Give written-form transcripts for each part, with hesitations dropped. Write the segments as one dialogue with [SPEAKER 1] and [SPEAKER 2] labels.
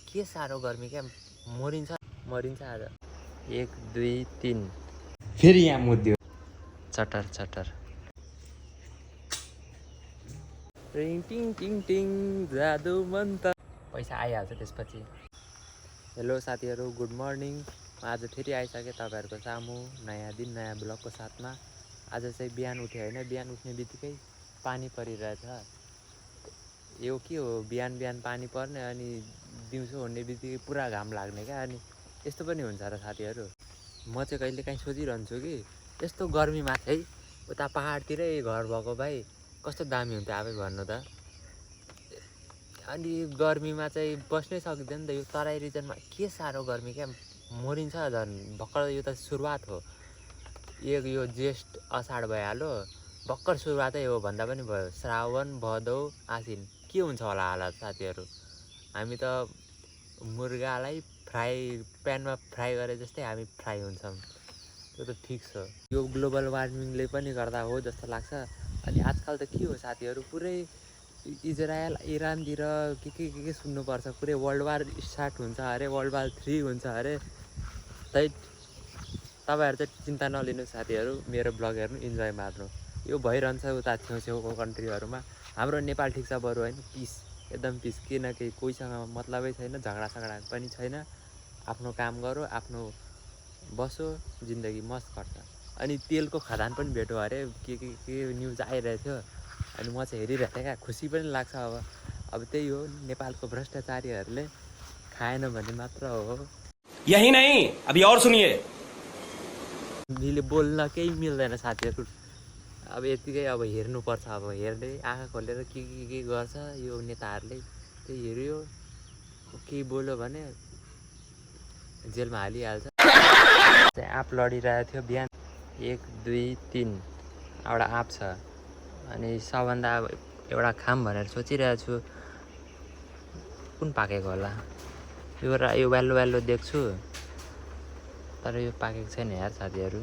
[SPEAKER 1] के साह्रो गर्मी क्या मरिन्छ मरिन्छ आज 1 2 3 फेरि यहाँ मुद्यो चटर चटर टिङ टिङ टिङ टिङ जादु मन्त्र पैसा आइहाल्छ त्यसपछि। हेलो साथीहरू, गुड मर्निङ। म आज फेरि आइसकेँ तपाईँहरूको सामु नयाँ दिन नयाँ ब्लगको साथमा। आज चाहिँ बिहान उठेँ होइन, बिहान उठ्ने बित्तिकै पानी परिरहेछ। यो के हो, बिहान बिहान पानी पर्ने अनि दिउँसो हुने बित्तिकै पुरा घाम लाग्ने क्या। अनि यस्तो पनि हुन्छ र साथीहरू। म चाहिँ कहिले काहीँ सोचिरहन्छु कि यस्तो गर्मीमा चाहिँ उता पाहाडतिरै घर भएको भए कस्तो दामी हुन्थ्यो आफै भन्नु त। अनि गर्मीमा चाहिँ बस्नै सकिँदैन त। यो तराई रिजनमा के साह्रो गर्मी क्या मरिन्छ झन्। भर्खर यो त सुरुवात हो। यो जेष्ठ असाढ भइहाल्यो, भर्खर सुरुवातै हो भन्दा पनि भयो। श्रावण भदौ आसिन के हुन्छ होला हालत साथीहरू। हामी त मुर्गालाई फ्राई प्यानमा फ्राई गरे जस्तै हामी फ्राई हुन्छौँ। त्यो त ठिक छ। यो ग्लोबल वार्मिङले पनि गर्दा हो जस्तो लाग्छ। अनि आजकल त के हो साथीहरू, पुरै इजरायल इरानतिर के सुन्नुपर्छ। पुरै वर्ल्ड वार स्टार्ट हुन्छ अरे, वर्ल्ड वार 3 हुन्छ अरे। तपाईँहरू चाहिँ चिन्ता नलिनु साथीहरू, मेरो ब्लग हेर्नु, इन्जोय मार्नु। यो भइरहन्छ उता छेउछेउको कन्ट्रीहरूमा। हाम्रो नेपाल ठिक छ बरु होइन, पिस एकदम पिस। किनकि कोहीसँग मतलबै छैन, झगडा पनि छैन। आफ्नो काम गरो, आफ्नो बसो, जिन्दगी मस्त कट्छ। अनि तेलको खदान पनि भेट्यो अरे, के न्युज आइरहेको थियो। अनि म चाहिँ हेरिरहेको थिएँ क्या, खुसी पनि लाग्छ। अब त्यही हो, नेपालको भ्रष्टाचारीहरूले खाएन भने मात्र हो।
[SPEAKER 2] यही नहीं, अभी और सुनिए।
[SPEAKER 1] हामीले बोल्न केही मिल्दैन साथीहरू। अब यतिकै अब हेर्नुपर्छ। अब हेर्दै आँखा खोलेर के गर्छ यो नेताहरूले, त्यही हेऱ्यो। केही बोल्यो भने जेलमा हालिहाल्छ। आँप लडिरहेको थियो बिहान 1 2 3 एउटा आँप छ। अनि सबभन्दा एउटा खाम भनेर सोचिरहेको छु। कुन पाकेको होला, यो वेल्लो देख्छु, तर यो पाकेको छैन यार साथीहरू।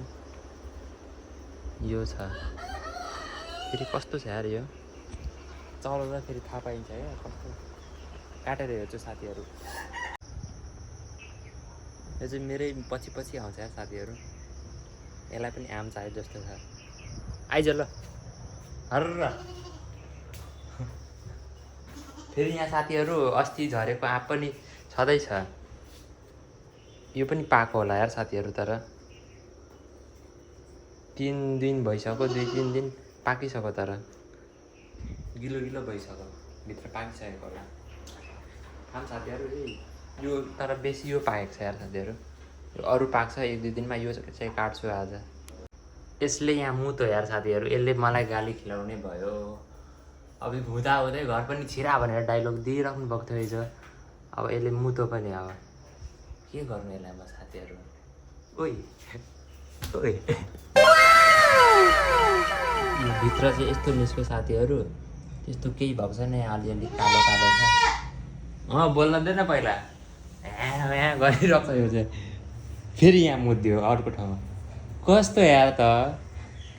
[SPEAKER 1] यो छ फेरि कस्तो छ यार, यो चलाउँदा फेरि थाहा पाइन्छ क्या कस्तो। काटेर हेर्छु साथीहरू। यो चाहिँ मेरै पछि आउँछ यार साथीहरू। यसलाई पनि आम चाहियो जस्तो छ। आइज ल हर्र। फेरि यहाँ साथीहरू अस्ति झरेको आँप पनि छँदैछ। यो पनि पाएको होला यार साथीहरू, तर 3 दिन भइसक्यो, 2-3 दिन पाकिसक्यो। तर गिलो भइसक्यो, भित्र पाकिसकेको होला खाम साथीहरू। यो तर बेसी यो पाकेको छ यार साथीहरू। यो अरू पाक्छ 1-2 दिनमा, यो चाहिँ काट्छु आज। यसले यहाँ मुत हो यार साथीहरू, यसले मलाई गाली खिलाउने भयो। अब हुँदै घर पनि छिरा भनेर डाइलग दिइराख्नु भएको थियो हिजो। अब यसले मुतो पनि। अब के गर्नु यसलाई म साथीहरू। ओइ यो भित्र चाहिँ यस्तो निस्क्यो साथीहरू, त्यस्तो केही भएको छैन। यहाँ अलिअलि कालो छ। बोल्न दिएन पहिला, यहाँ गरिरहेको छ। यो चाहिँ फेरि यहाँ मुद्यो अर्को ठाउँमा। कस्तो यार त,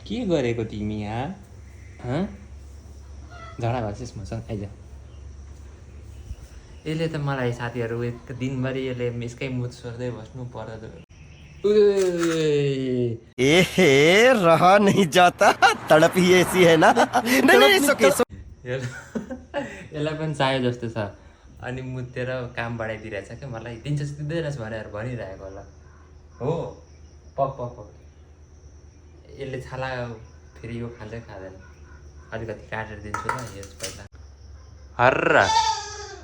[SPEAKER 1] के गरेको तिमी यहाँ? झगडा भएपछि मसँग आइज। यसले त मलाई साथीहरू एक दिनभरि यसले यसकै मुद सोच्दै बस्नु पर्दा।
[SPEAKER 3] एहे रहा नहीं जाता, तड़प ही ऐसी है ना। नहीं
[SPEAKER 1] यसलाई पनि चाहियो जस्तो छ। अनि मुतेर काम बढाइदिइरहेछ क्या मलाई। दिँदैनस् भनेर भनिरहेको होला। हो पक यसले छाला फेरि यो खाँदै खाँदैन। अलिकति काटेर दिन्छु ल यस पहिला।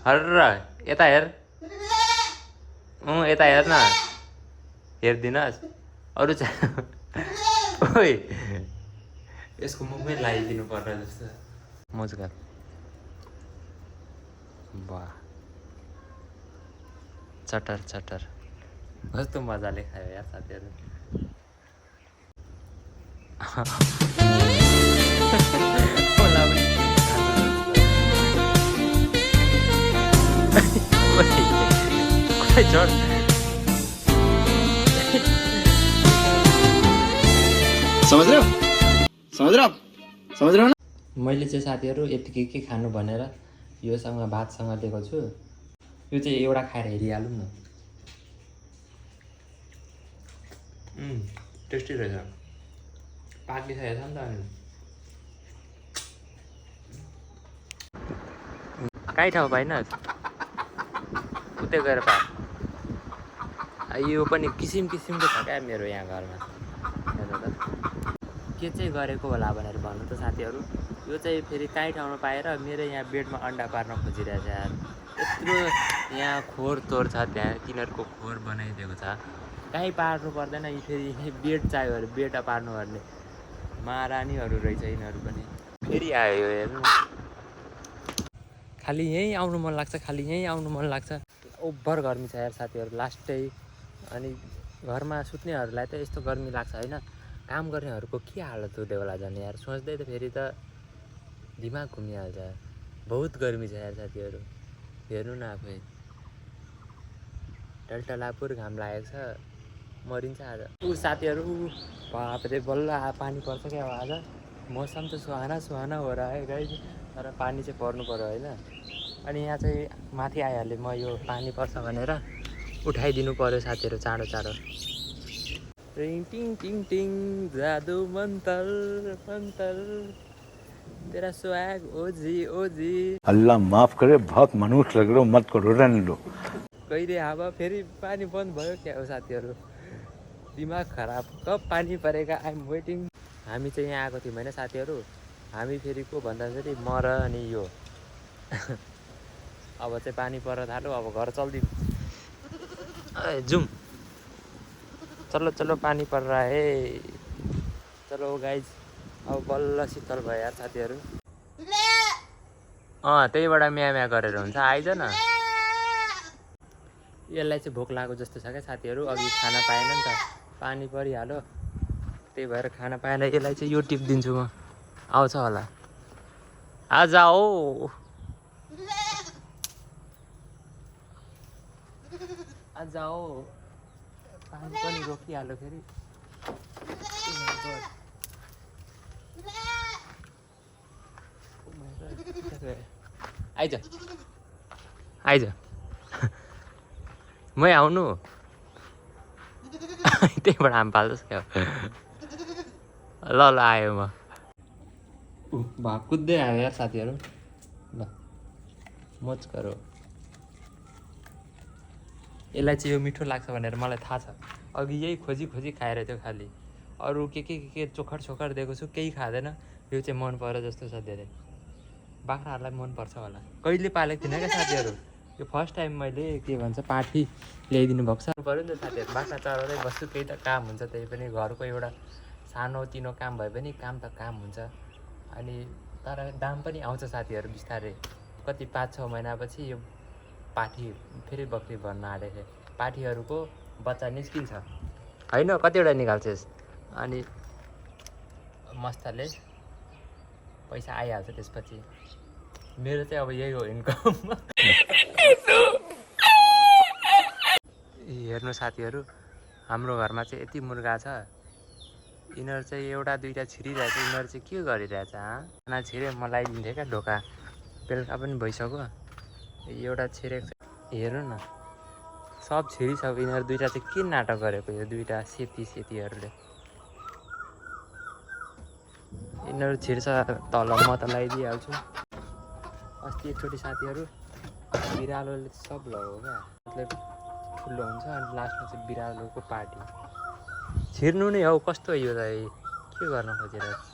[SPEAKER 1] हर्र यता हेर। यता हेर न, हेरिदिनुहोस्। अरू चाहिँ ओइ यसको मुखमै लगाइदिनु पर्छ जस्तो मोजगाल। वाह चटर कस्तो मजाले खायो यार साथीहरू।
[SPEAKER 3] समझ रहे हो
[SPEAKER 1] मैले चाहिँ साथीहरू यतिकै के खानु भनेर योसँग भातसँग लिएको छु। यो चाहिँ एउटा खाएर हेरिहालौँ न। टेस्टी रहेछ, पाकिसकेको छ नि त। अनि कहीँ ठाउँ पाइन उतै गएर पा। यो पनि किसिम किसिमको छ क्या मेरो यहाँ घरमा। हेर त के चाहिँ गरेको होला भनेर भन्नु त साथीहरू। यो चाहिँ फेरि कहीँ ठाउँमा पाएर मेरो यहाँ बेडमा अन्डा पार्न खोजिरहेछ यार। यत्रो यहाँ खोर तोर छ, त्यहाँ तिनीहरूको खोर बनाइदिएको छ। कहीँ पार्नु पर्दैन, फेरि बेड चाहियो अरे बेड पार्नु पर्ने महारानीहरू रहेछ यिनीहरू पनि। फेरि आयो यो हेर्नु, खालि यहीँ आउनु मन लाग्छ, खालि यहीँ आउनु मन लाग्छ। ओभर गर्मी छ यार साथीहरू लास्टै। अनि घरमा सुत्नेहरूलाई त यस्तो गर्मी लाग्छ होइन, काम गर्नेहरूको के हालत हुँदै होला झन् यार। सोच्दै त फेरि त दिमाग घुमिहाल्छ। बहुत गर्मी छ यार साथीहरू, हेर्नु न आफै। टलटलापुर घाम लागेको छ, मरिन्छ आज। साथीहरू बाफरे बल्ल पानी पर्छ क्या आज। मौसम त सुहाना सुहाना हो रहा है गाइस, तर पानी चाहिँ पर्नु पर्यो होइन। अनि यहाँ चाहिँ माथि आइहालेँ म, यो पानी पर्छ भनेर उठाइदिनु पर्यो साथीहरू चाँडो चाँडो। टिङ टिङ टिङ टिङ जादु मन्तर मन्तर तेरा स्वैग ओजी ओजी।
[SPEAKER 4] अल्लाह माफ करे, बहुत मनुष्य लग रहे हो, मत करो, रहने दो।
[SPEAKER 1] कहिले हावा फेरि पानी बन्द भयो क्या हो साथीहरू, दिमाग खराब। कब पानी परेगा, आइएम वेटिङ। हामी चाहिँ यहाँ आएको थियौँ होइन साथीहरू। हामी फेरि को भन्दाखेरि म र अनि यो अब चाहिँ पानी पर्न थाल्यो, अब घर चल्दिउँ। जाउँ, चलो चलो पानी पर रहा है, चलो गाइज। अब बल्ल शीतल भयो यार साथीहरू। त्यहीबाट म्या म्या गरेर हुन्छ, आइज न। यसलाई चाहिँ भोक लागेको जस्तो छ क्या साथीहरू। अघि खाना पाएन नि त, पानी परिहाल्यो, त्यही भएर खाना पाएन। यसलाई चाहिँ यो टिप दिन्छु म, आउँछ होला। आज आओ आज आओ। पानी पनि रोकिहाल्यो फेरि। आइज आइज, मै आउनु। त्यहीबाट हामी पाल्छस् क्या। ल ल आयो म। कुद्दै आयो यार साथीहरू। ल मोज गरौँ। यसलाई चाहिँ यो मिठो लाग्छ भनेर मलाई थाहा छ। अघि यही खोजी खोजी खाएर थियो खालि। अरू के चोखर सोखर दिएको छु, केही खाँदैन। यो चाहिँ मन पर्यो जस्तो छ धेरै। बाख्राहरूलाई मनपर्छ होला। कहिले पालेको थिइनँ क्या साथीहरू, यो फर्स्ट टाइम मैले के भन्छ पाठी ल्याइदिनु भएको छ। पऱ्यो नि त साथीहरू, बाख्रा चराउँदै बस्छु, केही त काम हुन्छ। त्यही पनि घरको एउटा सानो तिनो काम भए पनि काम त काम हुन्छ। अनि तर दाम पनि आउँछ साथीहरू बिस्तारै। कति 5-6 महिनापछि यो पाठी फेरि बक्री भन्न आँटेको थियो। पाठीहरूको बच्चा निस्किन्छ होइन, कतिवटा निकाल्छस्। अनि मस्तले पैसा आइहाल्छ त्यसपछि। मेरो चाहिँ अब यही हो इन्कम। हेर्नु साथीहरू, हाम्रो घरमा चाहिँ यति मुर्गा छ। यिनीहरू चाहिँ एउटा दुईवटा छिरिरहेछ। यिनीहरू चाहिँ के गरिरहेछ? खाना छिरे म लगाइदिन्थेँ क्या ढोका। बेलुका पनि भइसक्यो, एउटा छिरेको छ। हेर्नु न, सब छिरिसक्यो। यिनीहरू दुईवटा चाहिँ के नाटक गरेको, यो दुईवटा सेतीहरूले। यिनीहरू छिर्छ तल, म त लगाइदिइहाल्छु। अस्ति एकचोटि साथीहरू बिरालोले सब लग्यो क्या, मतलब ठुलो हुन्छ अनि लास्टमा चाहिँ बिरालोको पार्टी। छिर्नु नै हो, कस्तो यो त के गर्न खोजिरहेको।